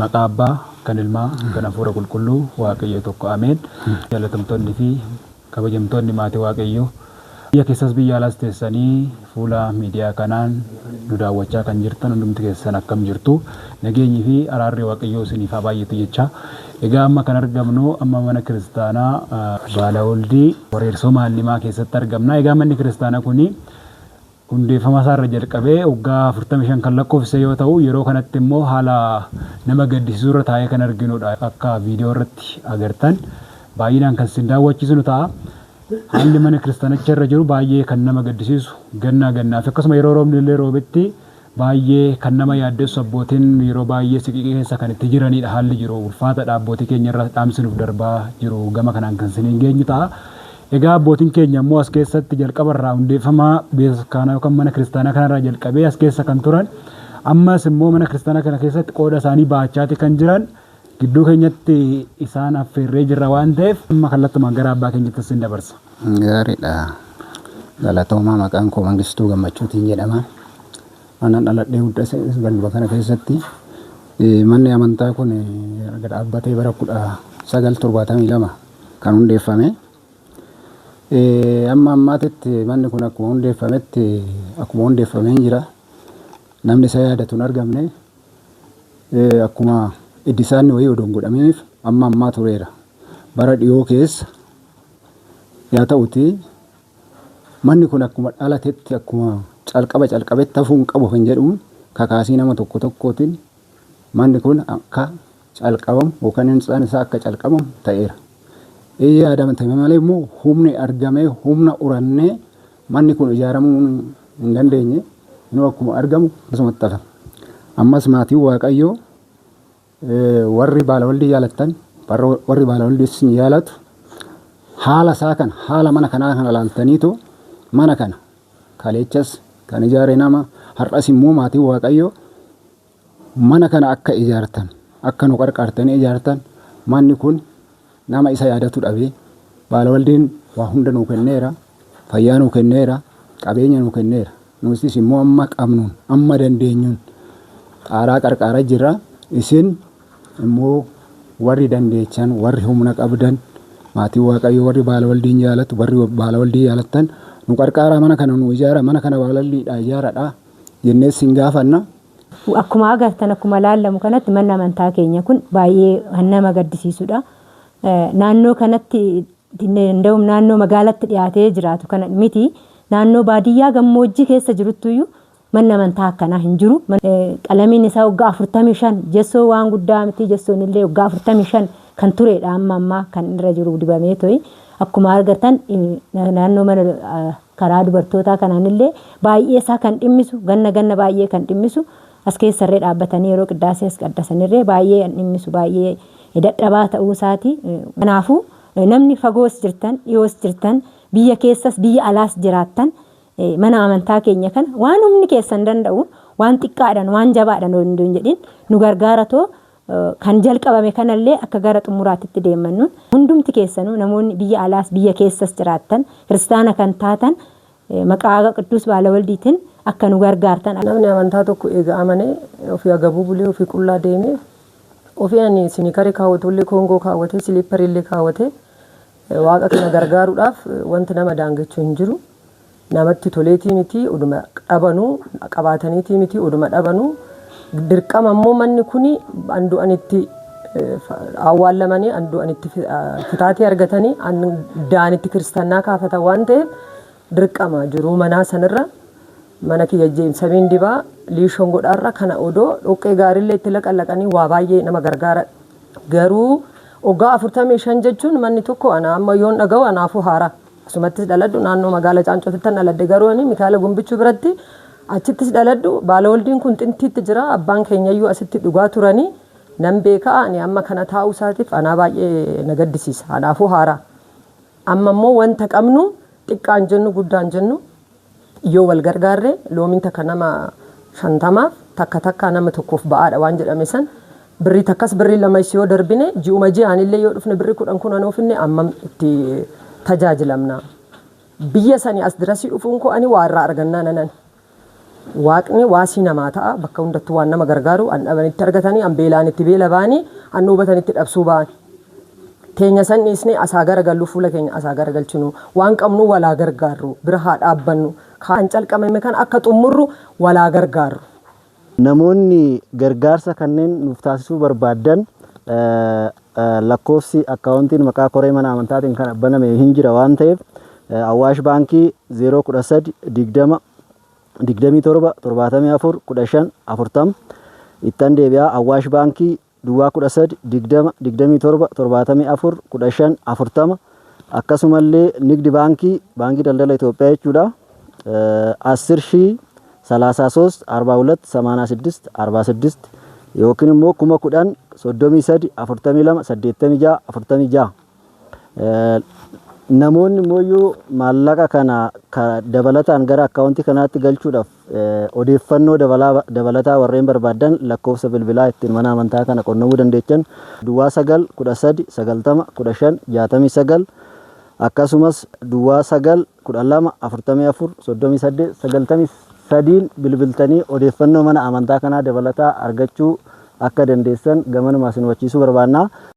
Maqaa Abbaa, kan Ilmaa, kan Hafuura Qulqulluu, Waaqayyo tokko Ameen. Jaalatamtoonni fi kabajamtoonni maatii Waaqayyoo biyya keessas biyya alaas teessanii fuula miidiyaa kanaan nu daawwachaa kan jirtan hundumti keessan akkam jirtu? Nageenyi fi araarri Waaqayyoo isiniif haa baay'atu jecha. Egaa amma kan argamnu amma mana kiristaanaa Baalawoldii Wareersoo Maallimaa keessatti argamna. Egaa manni kiristaanaa kuni hundeeffama isaa irra jalqabee waggaa 45 kan lakkoofsise yoo ta'u, yeroo kanatti immoo haala nama gaddisiisuu irra taa'ee kan arginudha. Akka viidiyoo irratti agartan baay'inaan kan isin daawwachiisnu ta'a. Haalli mana kiristaanicha irra jiru baay'ee kan nama gaddisiisu, gannaa gannaa fi akkasuma yeroo roobni illee roobetti baay'ee kan nama yaaddessu, abbootiin yeroo baay'ee siqiqii keessa kan itti jiranidha. Haalli jiru ulfaataadha. Abbootii keenya irra dhaamsi nuuf darbaa jiru gama kanaan kan isiniin geenyu ta'a. Egaa abbootiin keenya immoo as keessatti jalqaba irraa hundeeffama bataskaanaa yookaan mana kiristaanaa kanarraa jalqabee as keessa kan turan, ammas immoo mana kiristaanaa kana keessatti qooda isaanii ba'achaati kan jiran, gidduu keenyatti isaan affeerree jirra waan ta'eef, amma kallattumaan gara abbaa keenyatti isin dabarsa. Gaariidha. Galatoomaa. Maqaan koo Mangistuu Gammachuutiin jedhama. Anan dhaladhee guddase ganduma kana keessatti. Manni amantaa kun erga dhaabbatee bara 1972 kan hundeeffame. Amma ammaatitti manni kun akkuma hundeeffametti akkuma hundeeffameen jira. Namni isa yaadatu hin argamne. Akkuma iddisaanni wayii odoo hin godhaminiif amma ammaa tureera. Bara dhiyoo keessa yaa ta'uti, manni kun akkuma dhalatetti, akkuma calqaba calqabetti hafuu hin qabu kan jedhuun, kakaasii nama tokko tokkootiin manni kun akka calqabamu yookaan hintsaan isaa akka calqabamu ta'eera. Ee, yaadamte malee immoo humni argamee, humna urannee manni kun ijaaramuu hin dandeenye. Inuu akkuma argamu akkasumatti hafa. Ammas maatiin Waaqayyoo, warri Baalawaldii jaalattan, warri Baalawaldii isin jaalatu, haala isaa kana, haala mana kanaa kana laaltaniitu, mana kana kaleechas kan ijaare nama, har'as immoo maatiin Waaqayyoo mana kana akka ijaartan, akka nu qarqaartanii ijaartan. Manni kun nama isa yaadatu dhabee. Baalawaldiin waa hunda nuu kenneera, fayyaa nuu kenneera, qabeenya nuu kenneera. Nutis immoo amma qabnuun, amma dandeenyuun xaaraa qarqaara jirra. Isin immoo warri dandeechan, warri humna qabdan, maatiin Waaqayyoo, warri Baalawaldiin jaalatu, warri Baalawaldii jaalattan, nu qarqaaraa, mana kana nu ijaara, mana kana Baalawaldiidha ijaaradha jennee sin gaafanna. Akkuma agartan, akkuma laallamu kanatti, manni amantaa keenya kun baay'ee kan nama gaddisiisudha. Naannoo kanatti danda'u, naannoo magaalatti dhiyaatee jiraatu kana miti. Naannoo baadiyyaa gammoojjii keessa jiruttuyyuu manni amantaa akkanaa hin jiru. Qalamiin isaa waggaa 45, jessoo waan guddaa miti, jessoon illee waggaa 45 kan turedha, amma ammaa kan irra jiru dibamee to'i. Akkuma argartan naannoo mana karaa dubartootaa kanaan illee baay'ee isaa kan dhimmisu, ganna ganna baay'ee kan dhimmisu, as keessarree dhaabbatanii yeroo qiddaasee as qaddasanirree baay'ee kan dhimmisu, baay'ee dadhabaa ta'uu isaati. Kanaafuu namni fagoos jirtan, dhiyoos jirtan, biyya keessas biyya alaas jiraattan, mana amantaa keenya kana waan humni keessan danda'uun, waan xiqqaadhaan waan jabaadhaan hin jedhin, nu gargaaratoo kan jalqabame kanallee akka gara xumuraatitti deemannuun, hundumti keessanuu namoonni biyya alaas biyya keessas jiraattan, kiristaana kan taatan, maqaa Qidduus Baalawaldiitiin akka nu gargaartan. Namni amantaa tokko eega amanee, ofii agabuu bulee, ofii qullaa deemee, ofii ani sinikarii kaawwatullee, koongoo kaawwatee, siliippariillee kaawwatee, Waaqa kana gargaaruudhaaf wanti nama daangechuu hin jiru. Namatti toleetii miti, oduma dhabanuu qabaataniitii miti, oduma dhabanuu dirqama immoo manni kuni andu'anitti awwaallamanii, andu'anitti fitaatii argatanii, da'anitti kiristannaa kaafatan waan ta'eef, dirqama jiruu manaa sanirra mana kiyya jeemsamiin dibaa liishoon godhaarra kana odoo dhoqqee gaariillee itti laqallaqanii waa baay'ee nama gargaara. Garuu waggaa 45 jechuun manni tokko ana amma yoon dhaga'u anaafuu haaraa. Asumattis dhaladhu, naannoo magaala Caancootti dhaladhe, garuu ani Mikaala Gumbichuu biratti achittis dhaladhu. Baalawaldiin kun xintiitti jira, abbaan keenyayyuu asitti dhugaa turanii nan beekaa. Ani amma kana taa'uu isaatiif anaa baay'ee na gaddisiisa, anaafuu haaraa. Amma immoo wanta qabnu, xiqqaan jennu guddaan jennu, yoo wal gargaarre, loomiin takka nama 50f, takka takkaa nama tokkoof ba'aadha waan jedhame san, birrii takkas birrii lamas yoo darbine, ji'uma ji'aan illee yoo dhufne, birrii 10 10 ofinne, ammam itti tajaajilamna. Biyya sanii as dirasii dhufuun koo ani waa irraa argannaa nanan. Waaqni waasii namaa ta'a bakka hundattuu waan nama gargaaru an dhabanitti argatanii an beelaan itti beela ba'anii an hubatanitti dhabsuu ba'an. Teenya san dhiisnee asaa garagallu, fuula keenya asaa garagalchinu, waan qabnu walaa gargaarru, bira haa dhaabbannu, kan calqabame kan akka xumurru walaa gargaarru. Namoonni gargaarsa kanneen nuuf taasisuu barbaaddan lakkoofsi akkaawuntiin maqaa koree mana amantaatiin kan baname hin jira waan ta'eef, Awaash Baankii 013 20 27 74 15 40. Ittan deebi'aa, Awaash Baankii duwwaa 13 20 27 74 15 40. Akkasumallee Nigdi Baankii, Baankii Daldala Itoophiyaa jechuudha, 10 ሺህ 33 42 86 46 yookiin immoo 10,000 33 42 86 46. Namoonni immoo maallaqa kana dabalataan gara akkaawuntii kanaatti galchuudhaaf odeeffannoo dabalataa warreen barbaadan, lakkoofsa bilbilaa ittiin mana amantaa kana qunnamuu dandeechan duwwaa 9 13 90 15 69, akkasumas duwwaa 9 12 44 38 93 bilbiltanii odeeffannoo mana amantaa kanaa dabalataa argachuu akka dandeessan gamanuma isin hubachiisuu barbaanna.